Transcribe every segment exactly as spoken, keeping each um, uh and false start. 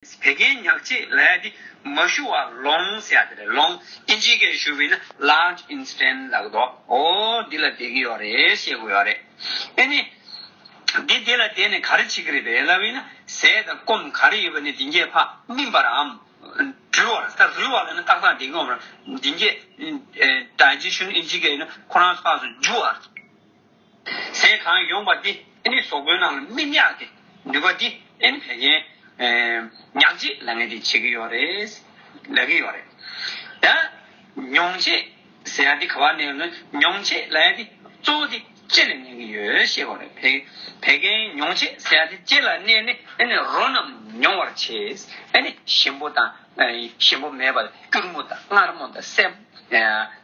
བད་ཀན་ཉག་གཅིག་ལབ་ཡ་དེ་མ་ཞུ་བ་ལོང་ཟེར་ཡ་དེ་རེད། ལོང་། ཨིན་ཇིའི་སྐད་ཞུ་བས་ན་large intestine ལབ་གི་འདུག་འོ་འདི་ལ་བསྡད་ཀྱི་ཡོད་རེད། ཤེས་དགོས་ཡོད་རེད། ཨེ་ནི། འདི་འདི་ལ་བསྡད་ནས་ག་རེ་བྱེད་ཀྱི་རེད་པས་ལབ་ཡིན་ན། ཟས་དང་སྐོམ་ག་རེ་ཡོད་པ་ནི་འདི་གས་ཕར་སྨིན་པ་རམ། འགྲུལ་བ་ར། ད་རུལ་བ་ལ་ནི་ཏག་ཏག་འདི་གས་འོང་བ་ར། འདི་གས་ཨེ་digestion ཨིན་ཇིའི་སྐད་ཡིན་ན་ཁོ་རང་ཕར་ཚུར་རྒྱུ་བ་ར། ཟས་གང་ཡོང་པ་འདི་ཨེ་ནི་གཟུགས་པོའི་ནང་ལ་སྨིན་ཡག་གི་ནུས་པ་འདི་ཨེ་ནི་བད་ཀན་ཨེ་ཉག་གཅིག་ལབ་མཁན་འདི་བྱེད་ཀྱི་ཡོད་རེད། ལབ་ཀྱི་ཡོད་རེད། ད་ཉུང་བྱེད་ཟེར་ཡ་འདི་ག་པར་གནས་ཡོད་ན། ཉུང་བྱེད་ལབ་ཡ་འདི་གཙོ་བོ་འདི་ལྕེ་ལ་གནས་ཀྱི་ཡོད་ཤེས་དགོས་རེད། བད་བད་ཀན་ཉུང་བྱེད་ཟེར་ཡ་འདི་ལྕེ་ལ་གནས་ནས་ཨེ་ནི་རོ་རྣམས་མྱོང་བར་བྱེད། ཨེ་ནི་ཞིམ་པོ་དང་ཨེ་ཞིམ་པོ་མེད་པ། སྐྱུར་མོ་དང་མངར་མོ་དང་སྲན་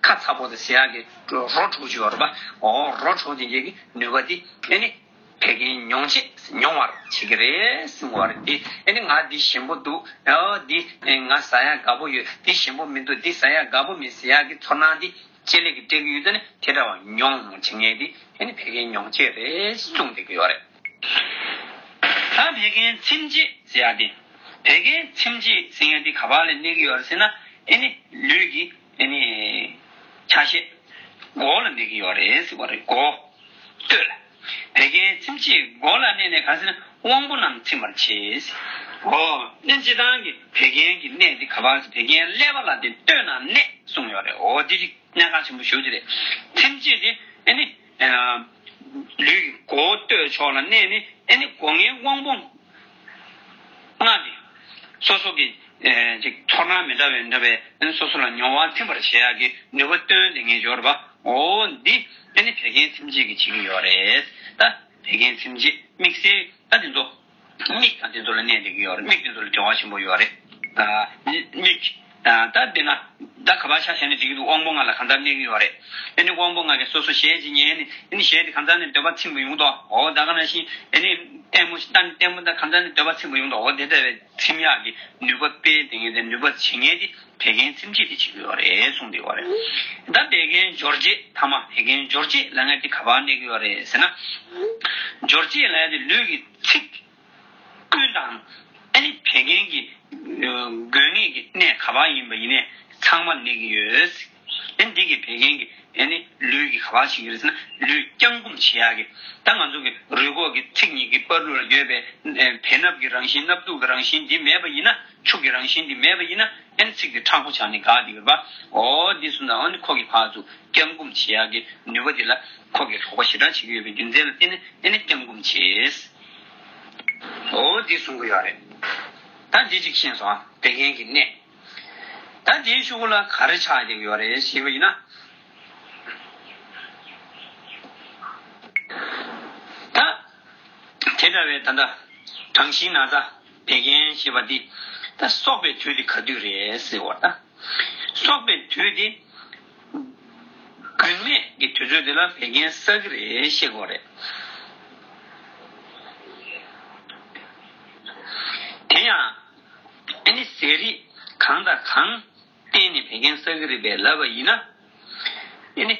ཁ་ཚ་པོ་དང་ཟེར་ཡག་གི་རོ་དྲུག་ཅིག་ཡོད་རེད་པ། འོ་རོ་དྲུག་དེ་གའི་གི་ནུས་པ་འདི་ཨེ་ནི་བད་ཀན་ཉུང་བྱེད་མྱོང་བར་བྱེད་ཀྱི་རེད་གསུངས་པ་རེད། དེ་ཨེ་ནི་ང་འདི་ཞིམ་པོ་འདུག་འོ་འདི་ང་ཟ་ཡག་དགའ་པོ་ཡོད། འདི་ཞིམ་པོ་མི་འདུག་འདི་ཟ་ཡག་དགའ་པོ་མེད་ཟེར་ཡག་གི་ཚོར་སྣང་འདི་ལྕེ་ལ་གི་སྤྲད་ཀྱི་ཡོད་ཙང་ནི་དེ་འདྲ་བ་མྱོང་བྱེད་མཁན་འདི་ཨེ་ནི་བད་ཀན་ཉུང་བྱེད་རེད་གསུངས་བསྡད་ཀྱི་ཡོད་རེད། ད་བད་ཀན་ཚིམ་བྱེད་ཟེར་ཡག་འདི། བད་ཀན་ཚིམ་བྱེད་ཟེར་མཁན་འདི་ག་པ་ལ་གནས་ཀྱི་ཡོད་རེད་ཟེར་ན། ཨེ་ནི་ལུས་ཀྱི་ཨེ་ནི་ཆ་ཤས་མགོ་ལ་གནས་ཀྱི་ཡོད་རེད་ཟེར་བ་རེད། མགོ། སྟོད་ལ། བད་ཀན་ཚིམ་བྱེད་མགོ་ལ་གནས་ནས་ག་ཟེར་ན་དབང་པོ་རྣམས་ཚིམ་པར་བྱེད། འོ་ནི་སྤྱིར་བཏང་གི་བད་ཀན་གྱི་གནས་འདི་ག་པ་ཟེར། བད་ཀན་ཀླད་པ་ལ་དེ་སྟོད་ན་གནས་གསུངས་ཡོད་རེད། འོ་འདི་ཅིག་གནད་འགག་ཆེན་པོ་ཞེ་པོ་ཅིག་རེད། ཚིམ་བྱེད་དེ་ཨེ་ནི་ལུས་ཀྱི་མགོ་སྟོད་ཕྱོགས་ལ་གནས་ནས་ཨེ་ནི་སྒོ་ལྔའི་དབང་པོ་ལྔ་དེ་སོ་སོ་གི་ཨེ་ཅིག་ཚོར་སྣང་མི་འདྲ་བའི་འདྲ་བའི་ཨེ་ནི་སོ་སོ་ལ་མྱོང་བ་ཚིམ་པར་བྱེད་ཡག་གི་ནུས་པ་སྟོན་དེ་ངེས་སྦྱོར་བ། འོ་འདི་ཨེ་ནི་བད་ཀན་ཚིམ་བྱེད་ཀྱི་བྱེད་ཀྱི་ཡོད་རེད། ད་བད་ཀན་ཚིམ་བྱེད་དམིགས་བསལ་ད་དེ་ཚོ། མིག་དང་དེ་ཚོ་ལ་གནས་བསྡད་ཀྱི་ཡོད་རེད། མིག་དེ་ཚོ་ལ་འབྲེལ་བ་ཆེན་པོ་ཡོད་རེད། ད་མིག་ད་དཔེར་ན་ད་ག་པར་ཆ་བཞག་ན་འགྲིག་གི་འདུག་དབང་པོ་ལྔ་ལ་གང་ལྟར་གནས་ཀྱི་ཡོད་རེད། ཨེ་ནི་དབང་པོ་ལྔ་གིས་སོ་སོ་གཞས་ཅིག་ཉན་ནས་ཨེ་ནི་གཞས་དེ་གང་ལྟར་ནས་འདོད་པ་ཚིམ་པ་ཡོང་གི་འདུག་འོ་ད་ག་ནང་བཞིན་ཨེ་ནི་ལྟད་མོ་ཞིག་ལྟ་ནས་ལྟད་མོ་ད་གང་ལྟར་ནས་འདོད་པ་ཚིམ་པ་ཡོང་གི་འདུག་འོ་དེ་ལྟ་བུའི་ཚིམ་ཡག་གི་ནུས་པ་སྤེལ་བསྡད་མཁན་དེ་ནུས་པ་བྱེད་མཁན་དེ་བད་ཀན་ཚིམ་བྱེད་དེ་བྱེད་ཀྱི་ཡོད་རེད་གསུངས་བསྡད་ཡོད་རེད། ད་བད་ཀན་འབྱོར་བྱེད་ཐ་མ་བད་ཀན་འབྱོར་བྱེད་ལབ་མཁན་དེ་ག་པར་གནས་ཀྱི་ཡོད་རེད་ཟེར་ན། འབྱོར་བྱེད་ལབ་ཡག་དེ་ལུས་ཀྱི་ཚིགས། ཀུན་དང་། ཨ་ནི་བད་ཀན་གྱི་དགོས་ངེས་ཀྱི་གནས་ག་པར་ཡིན་པ་ཡིན་ནའི་ཚང་མ་གནས་ཀྱི་ཡོད། ཨ་ནི་འདི་གི་བད་ཀན་གྱི་ཨ་ནི་ལུས་ཀྱི་ག་པར་བྱེད་ཀྱི་རེད་ཟེར་ན་ལུས་བརྐྱང་བསྐུམ་བྱེད་ཡག་གི། ད་ང་ཚོ་གི་རུས་ཁོག་གི་ཚིགས་གཉིས་ཀྱི་བར་རུ་ལ་ཡོད་པའི་བེ་སྣབས་ཀྱི་རང་བཞིན་སྣབས་ཐུག་གི་རང་བཞིན་འདི་མེད་པ་ཡིན་ན་ཆུ་གི་རང་བཞིན་འདི་མེད་པ་ཡིན་ན་ཨ་ནི་ཚིགས་འདི་མཁྲེགས་པོ་ཆགས་ནས་འགག་བསྡད་ཀྱི་རེད་པ། འོ་འདི་སོང་ཙང་ཨ་ནི་ཁོ་གི་ཕར་ཚུར་བརྐྱང་བསྐུམ་བྱེད་ཡག་གི་ནུས་པ་འདི་ལ་ཁོ་གི་དོགས་པ་ཞེ་དྲག་བྱེད་ཀྱི་ཡོད་པའི་རྒྱུ་མཚན་ལ་བརྟེན་ནས་ཨ་ནི་བརྐྱང་བསྐུམ་བྱེད། འོ་འདི་གསུང་གི་ཡོད་རེད། ད་འདི་གཅིག་ཤེས་སོང་ཨ། བད་ཀན་གྱི་གནས། ད་འདིའི་ཤོག་གུ་ལ་ག་རེ་ཆགས་བསྡད་ཀྱི་ཡོད་རེད་ཞེས་པ་ཡིན་ན། ད་དེ་འདྲ་བའི་ད་ལྟ་གྲང་ཤིང་ན་ཚ་བད་ཀན་ཞེས་པ་འདི་ད་གསོག་པའི་དུས་འདི་ག་དུས་རེད་ཟེར་བ་ད། གསོག་པའི་དུས་འདི། དགུན་སྨད་ཀྱི་དུས་ཚོད་དེ་ལ་བད་ཀན་བསགས་ཀྱི་རེད་ཤེས་དགོས་རེད། དེ་ཡང་ཨ་ནི་ཟས་རིགས་གང་དང་གང་བརྟེན་ནས་བད་ཀན་བསགས་ཀྱི་རེད་པས་ལབ་པ་ཡིན་ན། ཨ་ནི་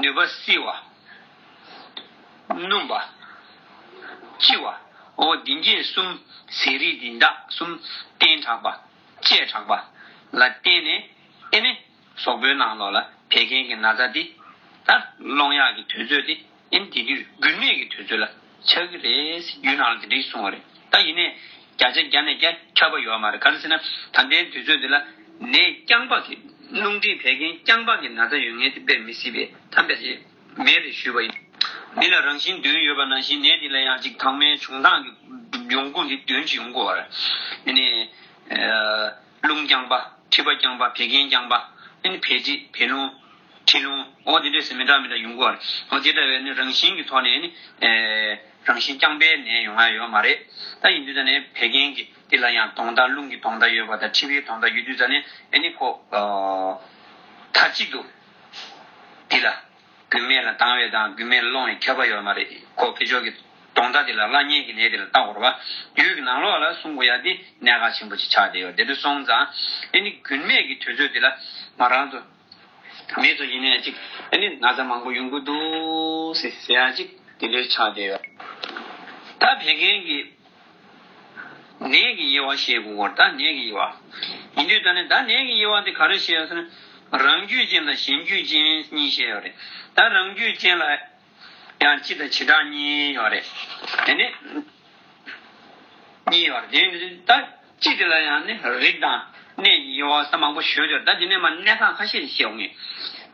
ནུས་པ་བསིལ་བ། སྣུམ་པ། ལྕི་བ། འོ་འདི་གས་གསུམ་ཟས་རིགས་འདི་དག་གསུམ་བསྟེན་དྲགས་པ། སྤྱད་དྲགས་པ་ལ་བརྟེན་ནས་ཨེ་ནི་གཟུགས་པོའི་ནང་ལོགས་ལ་བད་ཀན་གྱི་ན་ཚ་འདི་ད་སློང་ཡག་གི་དུས་ཚོད་འདི་ཨེ་ནི་དེ་དུས་དགུན་སྨད་ཀྱི་དུས་ཚོད་ལ་ཆགས་ཀྱི་རེད་ཟེར་རྒྱུན་ནང་ལ་དེ་འདྲ་གསུངས་པ་རེད། ད་ཡིན་ནའི་བརྒྱ་ཆ་བརྒྱ་ནས་བརྒྱ་ཁྱབ་པ་ཡོད་མ་རེད། ག་རེ་ཟེར་ན་ད་ལྟའི་དུས་ཚོད་འདི་ལ་ནད་རྐྱང་པ་གི་རླུང་མཁྲིས་བད་ཀན་རྐྱང་པ་གི་ན་ཚ་ཡོད་མཁན་དེ་དཔེ་མི་སྲིད་པས་ཐམས་ཅད་མེད་པའི་ཞུས་པ་ཡིན། མི་ལ་རང་བཞིན་བདུན་ཡོད་པ་ནང་བཞིན་ནད་འདི་ལ་ཡང་གཅིག་ཐོག་མའི་བྱུང་སྟངས་ཀྱི་ཡོང་ཁུངས་འདི་བདུན་ཅིག་ཡོང་གི་ཡོད་རེད། ཨ་ནི། རླུང་རྐྱང་པ། མཁྲིས་པ་རྐྱང་པ། བད་ཀན་རྐྱང་པ། ཨ་ནི་བད་མཁྲིས་བད་རླུང་། མཁྲིས་རླུང་། འོ་དེ་འདྲས་སེ་མི་འདྲ་མི་འདྲ་ཡོང་གི་ཡོད་རེད། འོ་དེ་འདྲ་བས་ནི་རང་བཞིན་གྱི་ཐོག་ནས་ནི། རང་བཞིན་རྐྱང་པའི་ནད་ཡོང་ཡ་ཡོད་མ་རེད། ད་ཡིན་དུས་ད་ནི་བད་ཀན་གྱི་འདི་ལ་ཡང་གདོན་རྟགས་རླུང་གི་གདོན་རྟགས་ཡོད་པ་དང་མཁྲིས་པའི་གདོན་རྟགས་ཡོད་དུས་ད་ནི་ཨ་ནི་ཁོ། མཐའ་གཅིག་ཏུ། འདི་ལ། དགུན་སྨད་ལ་ལྡང་བའི་དང་དགུན་སྨད་ལ་སློང་བའི་ཁྱབ་པ་ཡོད་མ་རེད། ཁོ་བེད་སྤྱོད་ཀྱི་གདོན་རྟགས་དེ་ལ་བརླག་ཉེན་གྱི་ནད་དེ་ལ་བལྟ་དགོས་རེད་པ། ཡུལ་གྱི་ནང་ལོགས་ལ་གསུང་དགོས་ཡ་དེ་གནད་འགག་ཆེན་པོ་ཅིག་ཆགས་བསྡད་ཡོད། དེ་འདྲ་སོང་ཙང་ཨེ་ནི་དགུན་སྨད་ཀྱི་དུས་ཚོད་དེ་ལ་ང་རང་ཚོ་མི་ཚོ་ཡིན་ནའི་ཅིག་ཨེ་ནི་ན་ཚ་མང་པོ་ཡོང་གི་འདུག་ཟེར་ཟེར་ཡ་ཅིག་དེ་འདྲ་ཆགས་བསྡད་ཡོད། ད་བད་ཀན་གྱི་ ནད་ཀྱི་དབྱེ་བ་བཤད་དགོས་པར་ད་ནད་ཀྱི་དབྱེ་བ། ཡིན་དུས་ད་ནི་ད་ནད་ཀྱི་དབྱེ་བ་དེ་ག་རེ་བཤད་ཡོད་ཟེར་ན། རང་རྒྱུད་ཅན་དང་གཞན་རྒྱུད་ཅན་གཉིས་བཤད་ཡོད་རེད། ད་རང་རྒྱུད་ཅན་ལ་ཡང་སྤྱི་དང་བྱེ་བྲག་གཉིས་ཡོད་རེད། དེ་ནི་གཉིས་ཡོད་རེད། དེ་ནི་ད་སྤྱི་དེ་ལ་ཡང་ནི་རིགས་དང་གནས་ཀྱི་དབྱེ་བ་ས་མང་པོ་ཞུ་ཡོད་རེད། ད་དེ་ནས་མ་གནད་འགག་ཁ་ཤས་ཤིག་བཤད་འོང་ངེས།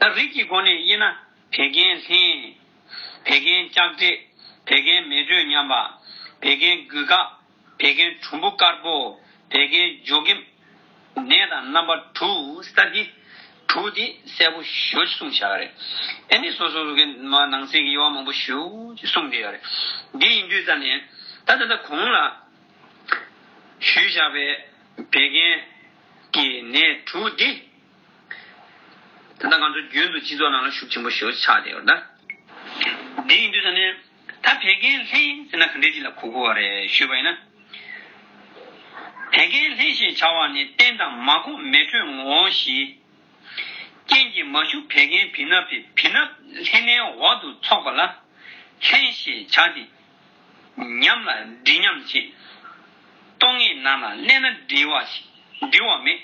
ད་རིགས་ཀྱི་སྒོ་ནས་དབྱེ་ན། བད་ཀན་ལྷན། བད་ཀན་ལྕགས་དྲེག་བད་ཀན་མེ་དྲོད་ཉམས་པ། བད་ཀན་དགུ་འགག་བད་ཀན་གྲུམ་བུ་དཀར་པོ། བད་ཀན་འཇོ་སྐྱེམས། ནད་དང་རྣམ་པ་དྲུག་ས་འདི། དྲུག་འདི་གསལ་པོ་ཞེ་པོ་ཅིག་གསུངས་བཞག་རེད། ཨེ་ནི་སོ་སོ་སོ་གི་མ་ནང་གསེས་ཀྱི་དབྱེ་བ་མང་པོ་ཞེ་པོ་ཅིག་གསུངས་བསྡད་ཡོད་རེད། འདི་ཡིན་དུས་ཙ་ནས་ད་ད་ལྟ་གོང་ལ་ཞུས་བཞག་པའི་བད་ཀན་གྱི་ནད་དྲུག་འདི། ད་ལྟ་ང་ཚོ་རྒྱུན་དུ་སྤྱི་ཚོགས་ནང་ལ་ཤུགས་ཆེན་པོ་ཞེ་པོ་ཅིག་ཆགས་བསྡད་ཡོད་རེད་ད། འདི་ཡིན་དུས་ཙ་ནས་ད་བད་ཀན་ལྷན་ཟེར་ན་ག་འདྲས་ཅིག་ལ་གོ་དགོས་པ་རེད་ཞུས་པ་ཡིན་ན། བད་ཀན་ལྷན་ཞེས་བྱ་བ་ནི་སྟེང་དང་མར་ཁུ་མེ་དྲོད་ངོ་བོ་བཞི། རྐྱེན་གྱིས་མ་ཞུ་བད་ཀན་བི་ནབ་བི་ནབ་ལྷན་ནའི་འོག་ཏུ་ཚོགས་པ་ལ་ལྷན་ཞེས་བྱ་སྟེ། ཉམས་ལ་འབྲི་ཉམས་བྱེད། ལྟོ་ངེས་ན་ལ་གནས་ན་འབྲི་བ་ཞིག་འབྲི་བ་མེད།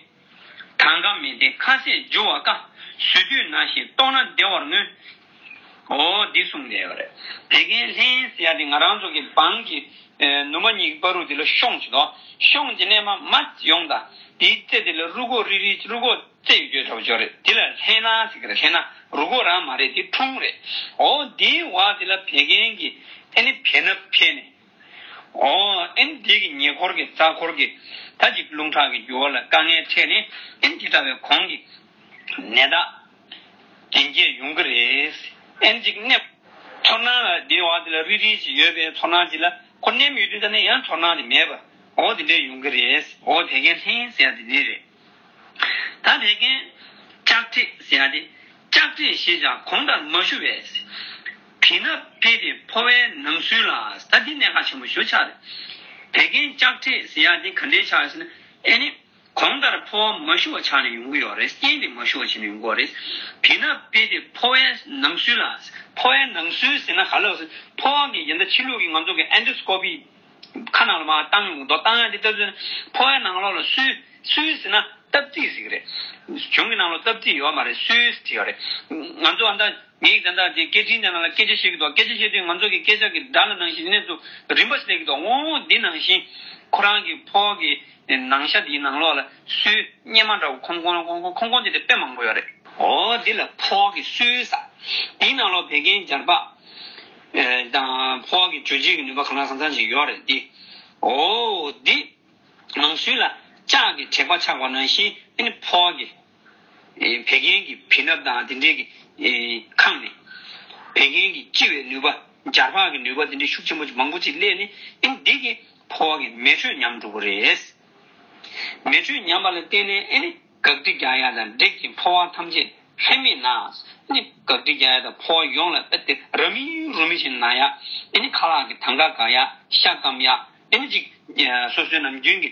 དང་ག་མེད་དེ་ཁ་ཟས་འཇུ་བ་དཀའ། ཟུག་དུས་ན་ཞིང་ལྟོགས་ན་བདེ་བར་ངུ། འོ་འདི་གསུངས་བསྡད་ཡོད་རེད། བད་ཀན་ལྷན་ཟེར་ཡ་དེ་ང་རང་ཚོ་གི་བང་གི་ཨེ་ནུ་མ་གཉིས་ཀྱི་བར་དུ་དེ་ལ་ཤོང་བྱེད་དོ། ཤོང་བྱེད་ནས་མ་མ་ཡོང་ད། དེའི་རྩེ་དེ་ལ་རུ་སྒོ་རི་རི་རུ་སྒོ་རྩེ་ཡོད་ཅོ་འདྲ་པོ་ཅིག་རེད། དེ་ལ་ལྷན་ན་ཟེར་གི་རེད། ལྷན་ན་རུ་སྒོ་རང་མ་རེད། དེ་ཁྲུང་རེད། འོ་དེའི་བར་དེ་ལ་བད་ཀན་གྱི་ཨེ་ནི་བི་ནབ་ཕེབས་ནས། འོ་ཨེ་ནི་དེ་གི་ཉེ་འཁོར་གྱི་རྩ་འཁོར་གྱི་ད་ཅིག་རླུང་ཁྲག་གི་རྒྱུ་བ་ལ་དཀའ་ངལ་འཕྲད་ནས་ཨེ་ནི་དེ་འདྲ་བའི་གོང་གི་ནད་རྟགས་དེ་འགྱེད་ཡོང་གི་རེད། ཨེ་ནི་ཅིག་གནས། ཚོར་སྣང་ལ་དེའི་བར་དེ་ལ་རིལ་རིལ་ཅིག་ཡོད་པའི་ཚོར་སྣང་ཅིག་ལ་ཁོ་གནས་མི་ཡོད་དུས་ད་ནི་ཡང་ཚོར་སྣང་དེ་མེད་པ། འོ་དེ་འདྲ་ཡོང་གི་རེད། འོ་བད་ཀན་ལྷན་ཟེར་ཡ་དེ་འདི་རེད། ད་བད་ཀན་ལྕགས་དྲེག་ཟེར་ཡ་དེ། ལྕགས་དྲེག་ཞེས་བྱ་གོང་ལྟར་མ་ཞུ་བས། བི་ནབ་ཕེབས་ཏེ་ཕོ་བའི་ནང་སུལ་ལ། ད་འདི་གནད་འགག་ཆེན་པོ་ཞེ་པོ་ཆགས་རེད། བད་ཀན་ལྕགས་དྲེག་ཟེར་ཡ་དེ་ག་འདྲའི་ཆགས་ཟེར་ན། ཨེ་ནི། གོང་ལྟར་ཕོ་བ་མ་ཞུ་བ་ཆགས་ནས་ཡོང་གི་ཡོད་རེད། རྐྱེན་དེ་མ་ཞུ་བ་བྱས་ནས་ཡོང་གི་ཡོད་རེད། བི་ནབ་ཕེབས་ཏེ་ཕོ་བའི་ནང་སུལ་ལ། ཕོ་བའི་ནང་སུལ་ཟེར་ན་ག་ལ་ཟེར། ཕོ་བ་གི་ཡིན་ད་ཕྱི་ལུགས་ཀྱི་ང་ཚོ་གི་ཨེན་ཌོ་སྐོ་པི། ཁ་ནང་ལ་མར་བཏང་ཡོང་དོ། བཏང་ཡ་དེ་ལྟ་ཚུལ་ཕོ་བའི་ནང་ལོགས་ལ་སུལ། སུལ་ཟེར་ན་སྟབས་ཚིགས་ཟེར་གི་རེད། གཞུང་གི་ནང་ལོགས་སྟབས་ཚིགས་ཡོད་མ་རེད། སུལ་ཟེར་ཡོད་རེད། ང་ཚོ་ཨ་ད་ངས་ད་ལྟ་དེ་སྐད་འཕྲིན་དེ་ནང་ལ་སྐད་ཆ་བཤད་ཀྱི་འདུག་སྐད་ཆ་བཤད་དུས་ང་ཚོ་གི་སྐད་ཆ་གི་སྒྲ་ལ་ནང་བཞིན་གནས་ཚུལ་རིམ་པ་སླེབས་ཀྱི་འདུག་འོ་འདི་ནང་བཞིན་ཁོ་རང་གི་ཕོ་བ་གི་ནང་ཤ་དེའི་ནང་ལོགས་ལ་སུལ་སྙེ་མ་འདྲ་བོ་ཁོང་ཁོང་ཁོང་ཁོང་ཁོང་ཁོང་དེ་དེ་དཔེ་མང་པོ་ཡོད་རེད། འོ་འདི་ལ་ཕོ་བ་གི་སུལ་ཟེར། དེའི་ནང་ལོགས་བད་ཀན་འབྱར་བག་དང་ཕོ་བ་གི་འཇུ་བྱེད་ཀྱི་ནུས་པ་གང་ལ་གང་འཚམ་ཞིག་ཡོད་རེད་འདི། འོ་འདི། ནང་སུལ་ལ་ལྕགས་ཀྱི་དྲེག་པ་ཆགས་པ་ནང་བཞིན་ཨེ་ནི་ཕོ་བ་གི་ཨེ་བད་ཀན་གྱི་བི་ནབ་དང་དེ་འདྲའི་གི་ཨེ་ཁེངས་ནས་བད་ཀན་གྱི་ལྕི་བའི་ནུས་པ། འབྱར་བག་གི་ནུས་པ་དེ་འདྲའི་ཤུགས་ཆེན་པོ་ཅིག་མང་པོ་ཅིག་སླེབས་ནས་ཨེ་ནི་འདི་གི་ཕོ་བ་གི་མེ་དྲོད་ཉམས་འགྲོ་གི་རེད། མེ་དྲོད་ཉམས་པ་ལ་བརྟེན་ནས་ཨེ་ནི་འགག་དྲི་རྒྱག་ཡ་དང་དྲེག་གི་ཕོ་བ་ཐམས་ཅད་ལྷད་མེད་ན། ཨེ་ནི་འགག་དྲི་རྒྱག་ཡ་དང་ཕོ་བ་ཡོངས་ལ་ཨེ་དེ་ར་མི་རུ་མི་བཞིན་ན་ཡ། ཨེ་ནི་ཁ་ལག་གི་དང་ག་འགག་ཡ། ཤ་སྐམ་ཡ། ཨེ་ནི་ཅིག་སོ་སོའི་ནམ་རྒྱུན་གྱི་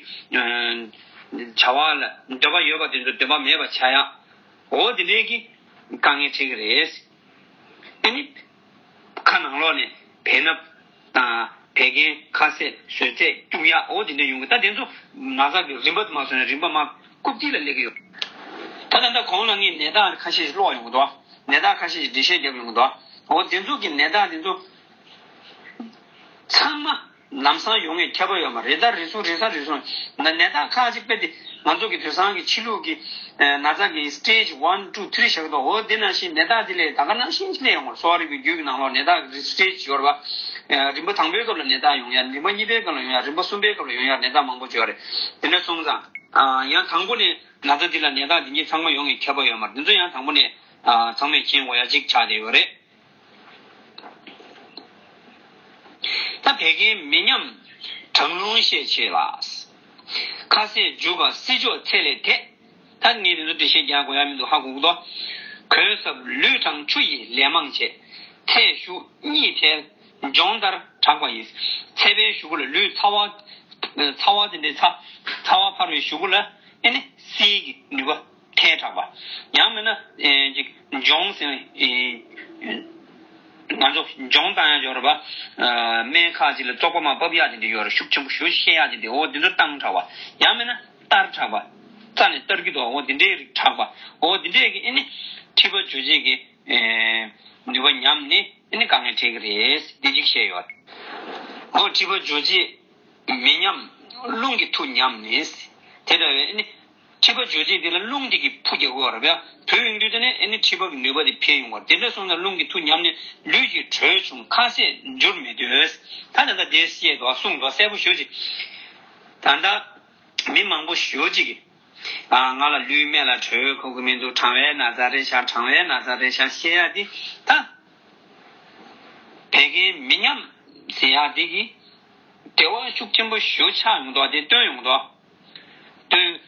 བྱ་བ་ལ་འདོད་པ་ཡོད་པ་དེ་ཚོ་འདོད་པ་མེད་པ་བྱ་ཡ། འོ་དེ་འདྲའི་གི་དཀའ་ངལ་འཕྲད་ཀྱི་རེད། ཨེ་ནི་ཁ་ནང་ལོགས་ནས་བད་ནབ་དང་བད་ཀན་ཁ་ཟས་ཟོས་ཚད་སྐྱུག་ཡ། འོ་དེ་འདྲ་ཡོང་གི། ད་དེ་ཚོ་ན་ཚ་གི་རིམ་པ་དུ་མ་སོང་ནས་རིམ་པ་མ་རྐུབ་སྟེགས་ལ་སླེབས་ཀྱི་ཡོད། ད་ད་ལྟ་གོང་ལ་ངས་ནད་རྟགས་ཁ་ཤས་ཤིག་ཀློག་ཡོང་གི་འདུག་ནད་རྟགས་ཁ་ཤས་ཤིག་འགྲེལ་བཤད་རྒྱབ་ཡོང་གི་འདུག་འོ་དེ་ཚོ་གི་ནད་རྟགས་དེ་ཚོ་ཚང་མ་ལམ་སང་ཡོང་ངེས་ཁྱབ་པ་ཡོད་མ་རེད། ད་རེ་ཟུང་རེ་ཟུང་རེ་ཟུང་ན་ནད་རྟགས་ཁག་ཅིག་དཔེ་དེ་ང་ཚོ་གི་དུས་སང་གི་ཕྱི་ལུགས་ཀྱི་ན་ཚ་གི་སི་ཊེ་ཇི་ཝན་ཊུ་ཐི་རི་བཞག་འདུག་འོ་དེ་ནང་བཞིན་ནད་རྟགས་དེ་ལས་ད་ག་ནང་བཞིན་སླེབས་ཡོང་གི་རེད། གསོ་བ་རིག་པའི་རྒྱུད་ཀྱི་ནང་ལོགས་ནད་རྟགས་ཀྱི་སི་ཊེ་ཇི་ཡོད་རེད་པ། རིམ་པ་དང་པོའི་སྐབས་ལ་ནད་རྟགས་ཡོང་ཡ། རིམ་པ་གཉིས་པའི་སྐབས་ལ་ཡོང་ཡ། རིམ་པ་གསུམ་པའི་སྐབས་ལ་ཡོང་ཡ། ནད་རྟགས་མང་པོ་ཅིག་ཡོད་རེད། དེ་འདྲ་སོང་ཙང་ཡང་དང་པོ་ནས་ན་ཚ་འདི་ལ་ནད་རྟགས་འདི་གཉིས་ཚང་མ་ཡོང་ངེས་ཁྱབ་པ་ཡོད་མ་རེད། འདི་ཚོ་ཡང་དང་པོ་ནས་ཚང་མས་མཁྱེན་དགོས་ཡ་གཅིག་ཆགས་བསྡད་ཡོད་རེད། ད་བད་ཀན་མེ་མཉམ་གྲང་རླུང་ཤས་ཆེ་ལ། ཁ་ཟས་འཇུ་བ་བསིལ་ལྕོག་ཚད་ལས་འདས། ད་ངས་དེ་ཚོ་འགྲེལ་བཤད་རྒྱག་དགོས་ཡ་མི་འདུག་ཧ་གོ་གི་འདུག་གོས་གསབ་ལུས་གྲང་ཆུ་ཡིས་ལན་མང་བྱེད། ཚད་ཞུ་གཉིད་ཐལ། སྦྱོང་ལྟར་དྲག་པ་ཡིན། ཚད་པའི་གཞུག་གུ་ལ་ལུས་ཚ་བ། ཚ་བ་དེ་འདྲའི་ཚ། ཚ་བ་འཕར་བའི་གཞུག་གུ་ལ་ཨེ་ནི་བསིལ་གྱི་ནུས་པ། ཐལ་དྲགས་པ། ཡང་མིན་ན་ཨེ་ཅིག་སྦྱོང་ཟེར་ནས་ཨེ་ ང་ཚོ་སྦྱོང་བཏང་ཡ་ཡོད་རེད་པ། སྨན་ཁག་ཅིག་ལ་བཙོག་པ་མར་ཕབ་ཡ་དེ་འདྲ་ཡོད་རེད། ཤུགས་ཆེན་པོ་ཞེ་པོ་བཤད་ཡ་དེ་འདྲ། འོ་དེ་ཚོ་བཏང་དྲགས་པ། ཡང་མིན་ན་བསྟར་དྲགས་པ། རྩ་ནས་བསྟར་གྱི་འདུག་འོ་དེ་འདྲའི་རིགས་དྲགས་པ། འོ་དེ་འདྲས་ཀྱི་ཨེ་ནི་མཁྲིས་པ་འཇུ་བྱེད་ཀྱི་ནུས་པ་ཉམས་ནས་ཨེ་ནི་དཀའ་ངལ་འཕྲད་ཀྱི་རེད། དེ་གཅིག་བཤད་ཡོད། འོ་མཁྲིས་པ་འཇུ་བྱེད་མི་ཉམས། རླུང་གི་མཐུ་ཉམས་ནས། དེ་ལྟ་བས་ཨེ་ནི་མཁྲིས་པ་འཇུ་བྱེད་དེ་ལ་རླུང་དེ་གིས་འཕུ་རྒྱག་གི་ཡོད་རེད་པ། བུད་ཡོང་དུས་དེ་ནས་ཨེ་ནི་མཁྲིས་པ་གི་ནུས་པ་དེ་འཕེལ་ཡོང་བ་རེད། དེ་འདྲ་སོང་ཙང་རླུང་གི་མཐུ་ཉམས་ནས་ལུས་ཀྱི་དྲོད་ཆུང་ཁ་ཟས་འཇུར་མི་འདོད། ད་ད་ལྟ་དེ་བཤད་འདུག་གསུངས་འདུག་གསལ་པོ་ཞེ་པོ་ཅིག་ད་ལྟ་མི་མང་པོ་ཞེ་པོ་ཅིག་གིས་ཨ་ང་ལ་ལུས་སྨད་ལ་དྲོད་ཁོག་གི་མི་འདུག་གྲང་བའི་ན་ཚ་རེད་ཤག་གྲང་བའི་ན་ཚ་རེད་ཤག་བཤད་ཡ་དེ་ད་བད་ཀན་མི་ཉམས་ཟེར་ཡ་དེ་གིས་འབྲེལ་བ་ཤུགས་ཆེན་པོ་ཞེ་པོ་ཆགས་ཡོང་འདུག་དེ་སྟོན་ཡོང་འདུག་སྟོན།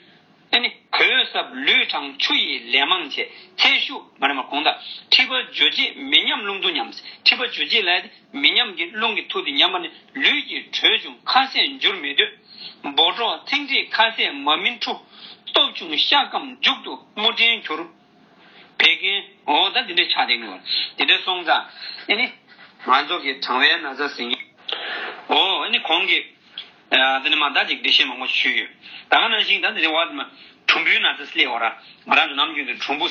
ཨ་ནི་གོས་གསར་ལུས་དྲང་ཆུ་ཡི་ལན་མང་བྱས། ཚད་ཤུགས་མ་རེད་མ་གོང་དང་མཁྲིས་པ་འཇུ་བྱེད་མི་ཉམས་རླུང་མཐུ་ཉམས། མཁྲིས་པ་འཇུ་བྱེད་ལ་མི་ཉམས་ཀྱི་རླུང་གི་མཐུ་དེ་ཉམས་པ་ནི་ལུས་ཀྱི་དྲོད་ཆུང་ཁ་ཟས་འཇུར་མི་འདོད། འབོ་གྲོགས་ཚེང་འགྲིག་ཁ་ཟས་མ་སྨིན་འཁྲུ། སྟོབས་ཆུང་ཤ་སྐམ་མཇུག་ཏུ་དམུ་འདྲེན་གྱུར། བད་ཀན་འོ་ད་འདི་འདྲའི་ཆ་དེ་ངོ་འདི་འདྲའི་སོང་ཙང་ཨེ་ནི་ང་ཚོ་གི་གྲང་བའི་ན་ཚ་ཟེར་མཁན་འོ་ཨེ་ནི་གོང་གི་ཨ་དེ་ནི་མ་ད་ཅིག་འགྲེལ་བཤད་མང་པོ་ཞུས་ཡོད། ད་ག་ནང་བཞིན་ད་འདི་ནི་བ་དེ་མ་གྲུམ་བུའི་ན་ཚ་སླེབས་བ་ར། ང་རང་ཚོ་ནམ་རྒྱུན་དུ་གྲུམ་བུ་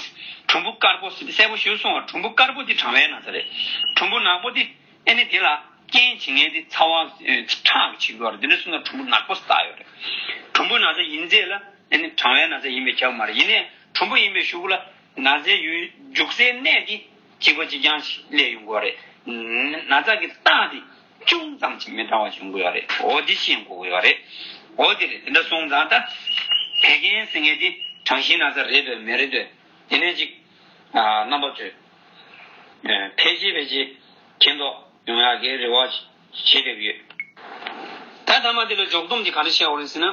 གྲུམ་བུ་དཀར་པོ་གསལ་པོ་ཞིག་སོང་བ། གྲུམ་བུ་དཀར་པོ་དེ་གྲང་བའི་ན་ཚ་རེད། གྲུམ་བུ་ནག་པོ་དེ་ཨེ་ནི་དེ་ལ་རྐྱེན་བྱེད་མཁན་དེ་ཚ་བ་ཁྲག་གིས་བྱེད་ཀྱི་ཡོད་རེད། དེ་འདྲ་སོང་ན་གྲུམ་བུ་ནག་པོ་བཏགས་ཡོད་རེད། གྲུམ་བུ་ན་ཚ་ཡིན་ཚད་ལ་ཨེ་ནི་གྲང་བའི་ན་ཚ་ཡིན་པས་ཁྱབ་མ་རེད། ཡིན་ནའི་གྲུམ་བུ་ཡིན་པའི་གཞུག་གུ་ལ་ན་ཚའི་ཡུལ་འཇུག་སའི་གནས་དེ་གཅིག་པ་གཅིག་རྐྱང་ཞིག་སླེབས་ཡོང་གི་ཡོད་རེད། ན་ཚ་གི་རྟགས་དེ་ཅུང་ཙམ་ཅིག་མི་འདྲ་བ་བྱུང་གི་ཡོད་རེད། འོ་འདི་ཤེས་དགོས་ཀྱི་ཡོད་རེད། འོ་དེ་རེད། དེ་འདྲ་སོང་ཙང་ད་བད་ཀན་ཟེར་མཁན་དེ་གྲང་ཞིང་ན་ཚ་རེད་འདོད་མེད་རེད་འདོད། དེ་ནས་ཅིག་ཨ་རྣམ་པ་ཚོས་ཨ་ཕལ་ཆེར་ཕལ་ཆེར་མཁྱེན་རྟོགས་ཡོང་ཡག་གི་རེ་བ་བྱེད་བསྡད་ཀྱི་ཡོད། ད་ཐ་མ་དེ་ལ་འཇོག་སྡོམ་དེ་ག་རེ་བྱས་ཡོད་རེད་ཟེར་ན།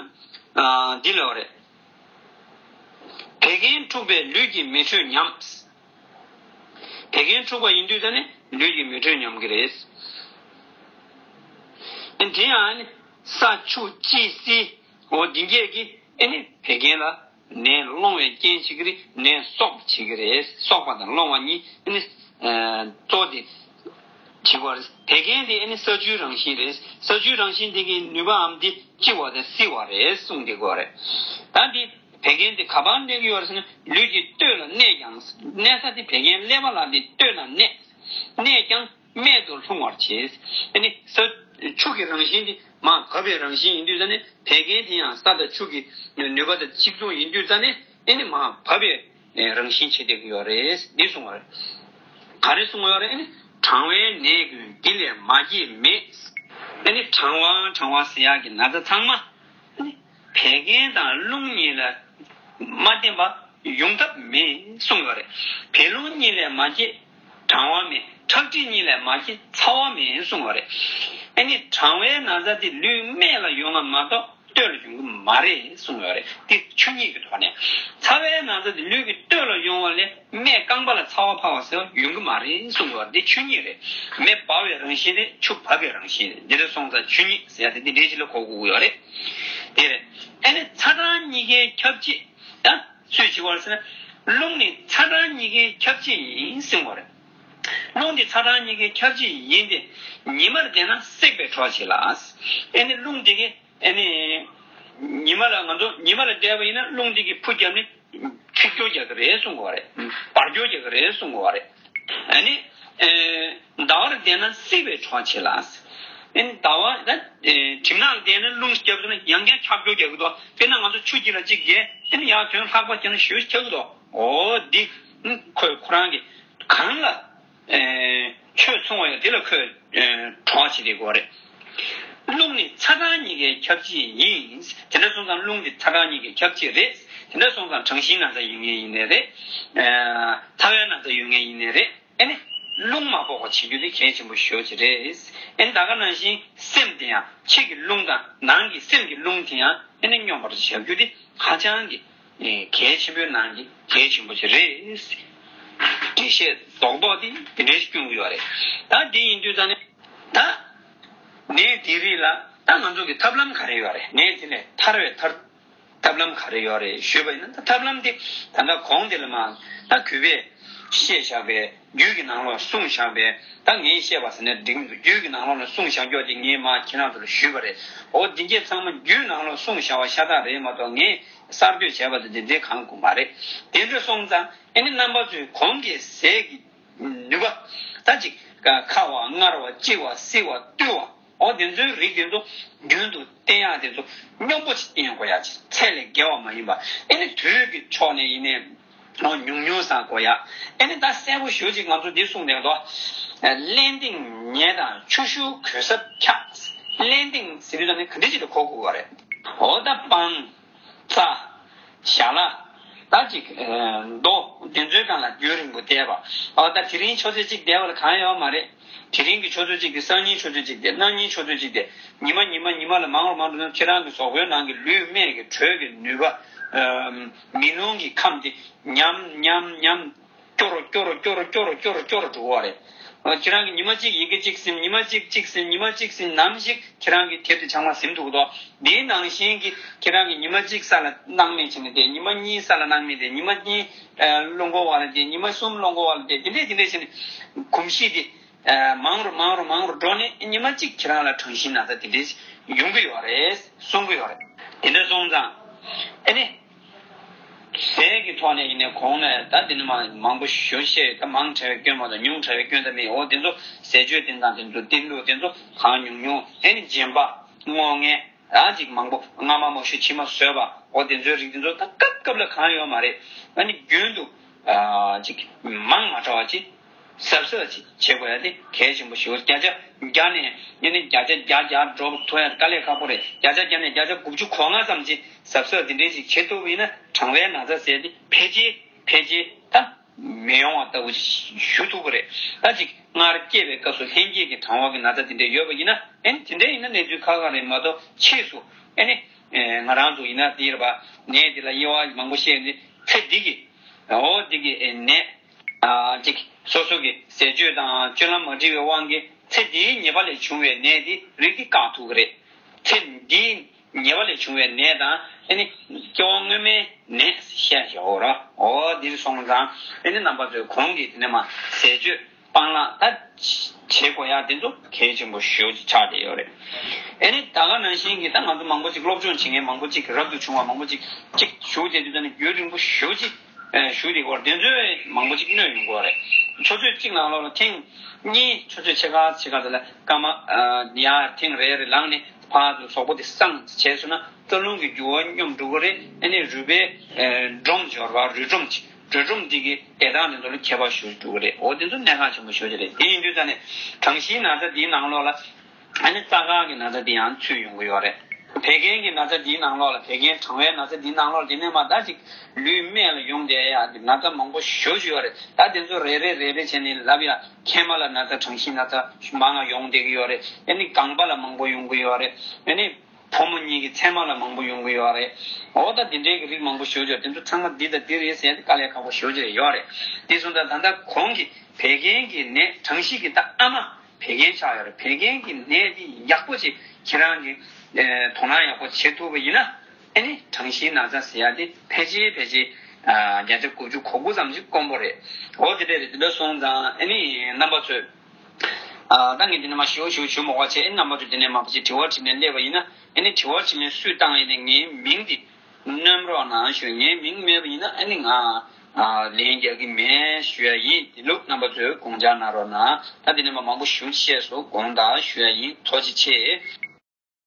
ཨ་འདི་ལབ་པ་རེད། བད་ཀན་འཁྲུགས་པས་ལུས་ཀྱི་མེ་དྲོད་ཉམས། བད་ཀན་འཁྲུགས་པ་ཡིན་དུས་ད་ནི་ལུས་ཀྱི་མེ་དྲོད་ཉམས་ཀྱི་རེད། ཨ་དེ་ཡང་ནི་ས་ཆུ་ལྕི་བསིལ་འོ་འདི་གས་ཀྱིས་ཨ་ནི་བད་ཀན་ལ་ནད་སློང་བའི་རྐྱེན་བྱེད་ཀྱི་རེད། ནད་གསོག་བྱེད་ཀྱི་རེད། གསོག་པ་དང་སློང་བ་གཉིས་ཨ་ནི་གཙོ་དེ་བྱེད་ཀྱི་རེད། བད་ཀན་དེ་ཨ་ནི་ས་ཆུའི་རང་བཞིན་རེད། ས་ཆུའི་རང་བཞིན་དེ་གི་ནུས་པའམ་དེ་ལྕི་བ་དང་བསིལ་བ་རེད་གསུངས་བསྡད་ཀྱི་ཡོད་རེད། ད་འདི་བད་ཀན་དེ་ག་པར་གནས་ཀྱི་ཡོད་རེད་ཟེར་ན་ལུས་ཀྱི་སྟོད་ལ་གནས་ཀྱང་། གནས་ས་དེ་བད་ཀན་ཀླད་པ་ལ་དེ་སྟོད་ལ་གནས། གནས་ཀྱང་རྨད་དུ་ལྷུང་བར་བྱེད། ཨ་ནི་ས་ཆུ་གི་རང་བཞིན་དེ་མར་བབས་པའི་རང་བཞིན་ཡིན་དུས་ད་ནི་བད་ཀན་དེ་ཡང་ས་དང་ཆུ་གི་ནུས་པ་དང་གཅིག་མཚུངས་ཡིན་དུས་ད་ནི་ཨ་ནི་མར་བབས་པའི་རང་བཞིན་བྱེད་བསྡད་ཀྱི་ཡོད་རེད། འདི་གསུངས་པ་རེད། ག་རེ་གསུངས་པ་ཡོད་རེད། ཨ་ནི་གྲང་བའི་ནད་ཀུན་འདི་ལས་མ་སྐྱེས་མེད། ཨ་ནི་གྲང་བ་གྲང་བ་ཟེར་ཡག་གི་ན་ཚ་ཚང་མ་ཨ་ནི་བད་ཀན་དང་རླུང་གཉིས་ལ་མ་བརྟེན་པ་ཡོང་ཐབས་མེད་གསུངས་ཡོད་རེད། བད་རླུང་གཉིས་ལས་མ་སྐྱེས་གྲང་བ་མེད། ཁྲག་མཁྲིས་གཉིས་ལས་མ་སྐྱེས་ཚ་བ་མེད་གསུངས་པ་རེད། ཨ་ནི་གྲང་བའི་ན་ཚ་དེ་ལུས་སྨད་ལ་ཡོང་བ་མ་གཏོགས་སྟོད་ལ་ཡོང་གི་མ་རེད་གསུངས་ཡོད་རེད། དེ་ཆོས་ཉིད་ཀྱི་ཐོག་ནས། ཚ་བའི་ན་ཚ་དེ་ལུས་ཀྱི་སྟོད་ལ་ཡོང་བ་ལས་སྨད་རྐང་པ་ལ་ཚ་བ་འཕར་བ་ཟེར་བ་ཡོང་གི་མ་རེད་གསུངས་ཡོད་རེད། དེ་ཆོས་ཉིད་རེད། མེ་འབར་བའི་རང་བཞིན་རེད། ཆུ་འབབ་པའི་རང་བཞིན་རེད། འདི་འདྲ་སོང་ཙང་ཆོས་ཉིད་ཟེར་ཡ་དེ་འདི་འདྲའི་ཞིག་ལ་གོ་དགོས་ཀྱི་ཡོད་རེད། དེ་རེད། ཨ་ནི་ཚ་གྲང་གཉིས་ཀའི་ཁྱབ་བྱེད་ད་སུས་བྱེད་པ་རེད་ཟེར་ན། རླུང་ནི་ཚ་གྲང་གཉིས་ཀའི་ཁྱབ་བྱེད་ཡིན་གསུངས་པ་རེད། རླུང་འདི་ཚ་གྲང་གཉིས་ཀའི་ཁྱབ་བྱེད་ཡིན་ཏེ། ཉི་མར་ལྡན་ན་བསྲེགས་པའི་གྲོགས་བྱེད་ལ། ཨེ་ནི་རླུང་འདི་གི་ཨེ་ནི་ཉི་མ་ལ་ང་ཚོ་ཉི་མ་ལ་བསྡད་པ་ཡིན་ན་རླུང་འདི་གི་འཕུར་རྒྱབ་ནི་འཁྲིག་སྐྱོ་རྒྱག་གི་རེད་གསུངས་པ་རེད། འབར་སྐྱོ་རྒྱག་གི་རེད་གསུངས་པ་རེད། ཨ་ནི་ཟླ་བར་བསྡད་ན་བསིལ་བའི་གྲོགས་བྱེད་ལ། ཨེ་ནི་ཟླ་བ་ད་གྲིབ་ནག་ལ་བསྡད་ན་རླུང་རྒྱབ་ན་ཡང་བསྐྱར་འཁྱག་སྐྱོ་རྒྱག་གི་འདུག་དཔེར་ན་ང་ཚོ་ཆུ་དཀྱིལ་ལ་གཅིག་བསྡད་ཨེ་ནི་ཡར་དོན་ལྷགས་པ་བྱས་ན་ཞོ་ཞིག་འཁྱག་གི་འདུག་འོ་འདི་ཁོས་ཁོ་རང་གི་གང་ལ། ཨེ་ཆོས་མཚུངས་པ་ཡང་དེ་ལ་ཁོས་ཨེ་གྲོགས་བྱེད་དེ་དགོས་རེད། རླུང་ནི་ཚ་གྲང་གཉིས་ཀའི་ཁྱབ་བྱེད་ཡིན། དེ་འདྲ་སོང་ཙང་རླུང་འདི་ཚ་གྲང་གཉིས་ཀའི་ཁྱབ་བྱེད་རེད། དེ་འདྲ་སོང་ཙང་གྲང་ཞིང་ན་ཚ་ཡོད་མཁན་ཡིན་ནའི་རེད། ཨེ་ཚ་བའི་ན་ཚ་ཡོད་མཁན་ཡིན་ནའི་རེད། ཨེ་ནི་རླུང་མ་ཕོག་པ་བྱེད་རྒྱུ་དེ་གལ་ཆེན་པོ་ཞེ་པོ་ཅིག་རེད། ཨེ་ནི་ད་ག་ནང་བཞིན་སེམས་དེ་ཡང་ཕྱི་གི་རླུང་དང་ནང་གི་སེམས་ཀྱི་རླུང་དེ་ཡང་ཨེ་ནི་སྙོམས་པར་བཞག་རྒྱུ་དེ་ཧ་ཅང་གི་གལ་ཆེན་པོའི་ནང་གི་གལ་ཆེན་པོ་ཞིག་རེད། འགྲེལ་བཤད་རྡོག་རྡོག་དེ་དེ་འདྲའི་ཞིག་སྐྱོན་གྱི་ཡོད་རེད། ད་འདི་ཡིན་དུས་ད་ནི་ད་ནད་འདི་རིགས་ལ་ད་ང་ཚོ་གི་ཐབས་ལམ་ག་རེ་ཡོད་རེད། ནད་འདི་ལས་ཐར་བའི་ཐར་ཐབས་ལམ་ག་རེ་ཡོད་རེད་ཞུས་པ་ཡིན་ན། ད་ཐབས་ལམ་དེ་ད་ལྟ་གོང་དེ་ལ་མ་ད་གུས་པས་ བཤད་བཞག་པའི་རྒྱུད་ཀྱི་ནང་ལོགས་གསུངས་བཞག་པའི། ད་ངས་བཤད་པ་ཟེར་ནས་འགྲིག་མི་འདུག་རྒྱུད་ཀྱི་ནང་ལོགས་ལ་གསུངས་བཞག་ཀྱོག་ཅིག་ངས་མ་ཁྱེད་རང་ཚོ་ལ་ཞུས་པ་རེད། འོ་འདི་གྱད་ཚང་མ་རྒྱུད་ནང་ལོགས་གསུངས་བཞག་པ་ཤ་སྟག་རེད་མ་གཏོགས་ངས་གསར་གཏོད་བྱས་པ་དང་དེ་འདྲའི་གང་དགོས་མ་རེད། དེ་འདྲ་སོང་ཙང་ཨེ་ནི་རྣམ་པ་ཚོས་གོང་གི་ཟས་ཀྱི་ནུས་པ། ད་ཅིག་ཁ་བ་མངར་བ་ལྕི་བ་བསིལ་བ་རྟུལ་བ། འོ་དེ་ཚོའི་རིགས་དེ་ཚོ་རྒྱུན་དུ་བསྟེན་ཡག་དེ་ཚོ་སྙོམས་པོ་ཅིག་བསྟེན་དགོས་ཡག་ཅིག་ཚད་ལས་བརྒལ་བ་མ་ཡིན་པ། ཨེ་ནི་དུས་ཀྱི་ཕྱོགས་ནས་ཡིན་ནའི་འོ་ཉུང་ཉུང་ཟ་དགོས་ཡག་ཨེ་ནི་ད་གསལ་པོ་ཞེ་ཅིག་ང་ཚོ་འདི་གསུངས་བསྡད་འདུག་གླེན་ལྡིང་ཉལ་དང་ཆུ་ཤུར་གོས་གཟབ་འཁྱག་གླེན་ལྡིང་ཟེར་དུས་ད་ནི་ག་འདྲ་ཅིག་ལ་གོ་དགོས་པ་རེད། འོ་ད་སྤང་། རྩྭ། ཞལ་ལག་ད་ཅིག་ཨ་རྡོ་དེ་ཚོའི་སྒང་ལ་རྒྱུན་རིང་པོ་བསྡད་པ། ཨ་ད་དེ་རིང་ཆུ་ཚོད་གཅིག་བསྡད་པ་ལ་གང་ཡོད་མ་རེད། དེ་རིང་གི་ཆུ་ཚོད་གཅིག་དེ་སང་ཉིན་ཆུ་ཚོད་གཅིག་དེ་གནངས་ཉིན་ཆུ་ཚོད་གཅིག་དེ་ཉི་མ་ཉི་མ་ཉི་མ་ལ་མང་རུ་མང་རུ་སོང་ཁྱེད་རང་གི་གཟུགས་པོའི་ནང་གི་ལུས་སྨད་ཀྱི་དྲོད་ཀྱི་ནུས་པ། ཨ་མེ་རླུང་གི་ཁམས་དེ་ཉམས་ཉམས་ཉམས། སྐྱོ་རུ་སྐྱོ་རུ་སྐྱོ་རུ་སྐྱོ་རུ་སྐྱོ་རུ་སྐྱོ་རུ་འགྲོ་གི་རེད། ཁྱེད་རང་གིས་ཉི་མ་གཅིག་ཡི་གེ་གཅིག་ཟིན། ཉི་མ་གཅིག་གཅིག་ཟིན། ཉི་མ་གཅིག་ཟིན། ནམ་ཞིག་ཁྱེད་རང་གི་དེབ་དེ་ཚང་མ་ཟིན་ཐུབ་ཀྱི་འདུག་དེའི་ནང་བཞིན་གྱི་ཁྱེད་རང་གིས་ཉི་མ་གཅིག་ས་ལ་སྣང་མེད་བྱས་ནས་བསྡད། ཉི་མ་གཉིས་ས་ལ་སྣང་མེད་བསྡད། ཉི་མ་གཉིས་ཨ་རླུང་འཁོར་བ་ལ་བསྡད། ཉི་མ་གསུམ་རླུང་འཁོར་བ་ལ་བསྡད། དེ་འདྲས་དེ་འདྲས་བྱས་ནས་གོམས་གཤིས་དེ་ཨ་མང་རུ་མང་རུ་མང་རུ་འགྲོ་ནས་ཉི་མ་གཅིག་ཁྱེད་རང་ལ་གྲང་ཤིང་ན་ཚ་དེ་འདྲས་ཡོང་གི་ཡོད་རེད། གསུང་གི་ཡོད་རེད། དེ་འདྲ་སོང་ཙང་ཨེ་ནི། ཟས་ཀྱི་ཐོག་ནས་ཡིན་ནའི་གོང་ནས་ད་དེ་ནི་མ་མང་པོ་ཞུ་བཤད་ད་མང་དྲགས་པའི་སྐྱོན་མ་གཏོགས་ཉུང་དྲགས་པའི་སྐྱོན་ད་མེད། འོ་དེ་ཚོ་ཟས་སྤྱོད་དེ་དང་དེ་ཚོ་བསྟེན་ལུགས་དེ་ཚོ་གང་ཉུང་ཉུང་ཨེ་ནི་རྗེན་པ་སྔོ་ངད་ད་ཅིག་མང་པོ་སྔ་མ་མ་ཞུ་ཕྱི་མ་ཟོས་པ་འོ་དེ་ཚོའི་རིགས་དེ་ཚོ་ད་སྐབས་སྐབས་ལ་གང་ཡོད་མ་རེད། ཨ་ནི་རྒྱུན་དུ་ཨ་ཅིག་མང་མ་དྲགས་པ་ཅིག་གཟབ་གཟབ་ཅིག་བྱེད་དགོས་ཡ་དེ་གལ་ཆེན་པོ་ཞིག་བརྒྱ་ཆ་བརྒྱ་ནས་ཡིན་ནའི་བརྒྱ་ཆ་བརྒྱ་བརྒྱ་འགྲོ་ཐུབ་ཡ་དཀའ་ལས་ཁག་པོ་རེད། བརྒྱ་ཆ་བརྒྱ་ནས་བརྒྱ་ཆ་དགུ་བཅུ་གོ་ལྔ་ཙམ་ཅིག་གཟབ་གཟབ་དེ་འདྲས་ཅིག་བྱེད་ཐུབ་པ་ཡིན་ན་གྲང་བའི་ན་ཚ་ཟེར་དེ་ཕལ་ཆེར་ཕལ་ཆེར་ད་མི་ཡོང་བ་ལྟ་བུ་ཞིག་ཞུ་ཐུབ་ཀྱི་རེད། ད་ཅིག་སྔར་སྐྱེས་པའི་སྐབས་སུ་ལྷན་སྐྱེས་ཀྱི་གྲང་བ་གི་ན་ཚ་དེ་འདྲས་ཡོད་པ་ཡིན་ན་ཨེ་ནི་དེ་འདྲས་ཡིན་ན་གནས་ཚུལ་ཁག་ཁག་རེད་མ་གཏོགས་ཕྱིས་སུ་ཨེ་ནི་ང་རང་ཚོ་ཡིན་ན་དེ་རེད་པ། ནད་དེ་ལ་དབྱེ་བ་མང་པོ་བཤད་ནས་ཚེ་འདི་གི་འོ་འདི་གི་ནད། ཨ་ཅིག་སོ་སོ་གི་ཟས་སྤྱོད་དང་སྤྱོད་ལམ་མ་འགྲིག་པའི་དབང་གིས་ཚེ་འདིའི་ཉེས་པ་ལས་བྱུང་བའི་ནད་འདི་རིགས་འདི་བཀག་ཐུབ་ཀྱི་རེད། ཚེ་འདིའི་ཉེས་པ་ལས་བྱུང་བའི་ནད་དང་ཨ་ནི་སྐྱེ་བ་སྔོན་མའི་ནད་བཤད་བཞག་འོ་ར། འོ་འདིར་སོང་ཙང་ཨ་ནི་རྣམ་པ་ཚོས་གོང་གི་དེ་ནས་མ་ཟས་སྤྱོད་སྤང་བླང་ད་བྱེད་དགོས་ཡ་དེ་ཚོ་གལ་ཆེན་པོ་ཞེ་པོ་ཅིག་ཆགས་བསྡད་ཡོད་རེད། ཨ་ནི་ད་ག་ནང་བཞིན་གྱི་ད་ང་ཚོ་མང་པོ་ཅིག་སློབ་སྦྱོང་བྱེད་མཁན་མང་པོ་ཅིག་གི་རབ་ཏུ་བྱུང་བ་མང་པོ་ཅིག་ཅིག་ཞུགས་བསྡད་དུས་ད་ནི་རྒྱུན་རིང་པོ་ཞེ་པོ་ཅིག་ཞུགས་བསྡད་ཡོད་རེད། དེ་ཚོས་མང་པོ་ཅིག་གནོད་ཡོང་གི་ཡོད་རེད། ཆུ་ཚོད་གཅིག་ནང་ལོགས་ལ་ཐེངས་གཉིས་ཆུ་ཚོད་ཕྱེད་ཀ་ཕྱེད་ཀ་དེ་ལ་སྐར་མ་ཡར་ཐེངས་རེ་རེ་ལངས་ནས་ཕར་ཚུར་གཟུགས་པོ་དེ་བསྲང་བྱས་སོང་ན་རྩ་རླུང་གི་རྒྱུ་བ་སྙོམས་འགྲོ་གི་རེད། ཨ་ནི་རུས་པའི་སྒྲོམ་སྦྱོར་བ་རུས་སྒྲོམ་གྱི་རུས་སྒྲོམ་འདི་གི་བདེ་ཐང་དེ་ཚོ་ལ་ཁྱད་པར་ཞིག་འགྲོ་གི་རེད། འོ་དེ་ཚོ་གནད་འགག་ཆེན་པོ་ཞེ་པོ་ཅིག་རེད། དེ་ཡིན་དུས་ཙང་ནས་གྲང་ཤིང་ན་ཚ་འདིའི་ནང་ལོགས་ལ་ཨ་ནི་རྩ་འགག་གི་ན་ཚ་འདི་ཡང་ཚུད་ཡོང་གི་ཡོད་རེད། བད་ཀན་གྱི་ན་ཚ་འདིའི་ནང་ལོགས་ལ་བད་ཀན་གྲང་བའི་ན་ཚ་འདིའི་ནང་ལོགས་ལ་དེ་ནས་མ་ད་ཅིག་ལུས་སྨད་ལ་ཡོང་བསྡད་ཡ་དེ་ན་ཚ་མང་པོ་ཞེ་པོ་ཅིག་ཡོད་རེད། ད་དེ་ཚོ་རེ་རེ་རེ་རེ་བྱས་ནས་ལབ་ཡ། མཁལ་མ་ལ་ན་ཚ་གྲང་ཤིང་ན་ཚ་མང་ང་ཡོང་བསྡད་ཀྱི་ཡོད་རེད། ཨ་ནི་རྐང་པ་ལ་མང་པོ་ཡོང་གི་ཡོད་རེད། ཨ་ནི་ཕོ་མོ་གཉིས་ཀྱི་མཚན་མ་ལ་མང་པོ་ཡོང་གི་ཡོད་རེད། འོ་ད་འདི་འདྲའི་གི་རིགས་མང་པོ་ཞེ་པོ་ཅིག་དེ་ཚོ་ཚང་མ་འདི་དང་འདི་རེད་ཟེར་ཏེ་དཀའ་ལས་ཁག་པོ་ཞེ་པོ་ཅིག་ཡོད་རེད། དེ་སོང་ཙང་ད་ལྟ་གོང་གི་བད་ཀན་གྱི་ནད་གྲང་ཤིང་གི་ད་ཨ་མ་བད་ཀན་ཆགས་ཡོད་རེད། བད་ཀན་གྱི་ནད་འདི་ཡག་པོ་ཅིག་ཁྱེད་རང་གིས་ཨེ་དོ་སྣང་ཡག་པོ་བྱེད་ཐུབ་པ་ཡིན་ན་ཨ་ནི་གྲང་ཤིང་ན་ཚ་ཟེར་ཡ་དེ་ཕལ་ཆེར་ཕལ་ཆེར་ཨ་བརྒྱ་ཆ་དགུ་བཅུ་གོ་དགུ་ཙམ་ཅིག་དཀོན་པོ་རེད། འོ་དེ་འདྲ་རེད། དེ་འདྲ་སོང་ཙང་ཨ་ནི་རྣམ་པ་ཚོས། ཨ་ད་ངས་འདི་ནས་མ་ཞུ་ཞུ་ཞུ་མོ་བ་བྱས། ཨེ་རྣམ་པ་ཚོ་འདི་ནས་མ་ཕྱི་དྲི་བ་དྲིས་ནས་སླེབས་པ་ཡིན་ན་ཨེ་ནི་དྲི་བ་དྲིས་ནས་སུས་བཏང་ཡིན་ནའི་ངའི་མིང་འདི་གནོན་རོགས་གནང་ཞུ། ངའི་མིང་མེད་པ་ཡིན་ན་ཨེ་ནི་ང་ཨ་ལན་རྒྱག་གི་མེད་ཞུ་ཡ་ཡིན། དེ་ལུགས་རྣམ་པ་ཚོས་དགོངས་འཇགས་གནང་རོགས་གནང་། ད་འདི་ནས་མ་མང་པོ་ཞུ་བཤད་སོང་། དགོངས་དག་ཞུ་ཡ་ཡིན། ཐུགས་རྗེ་ཆེ།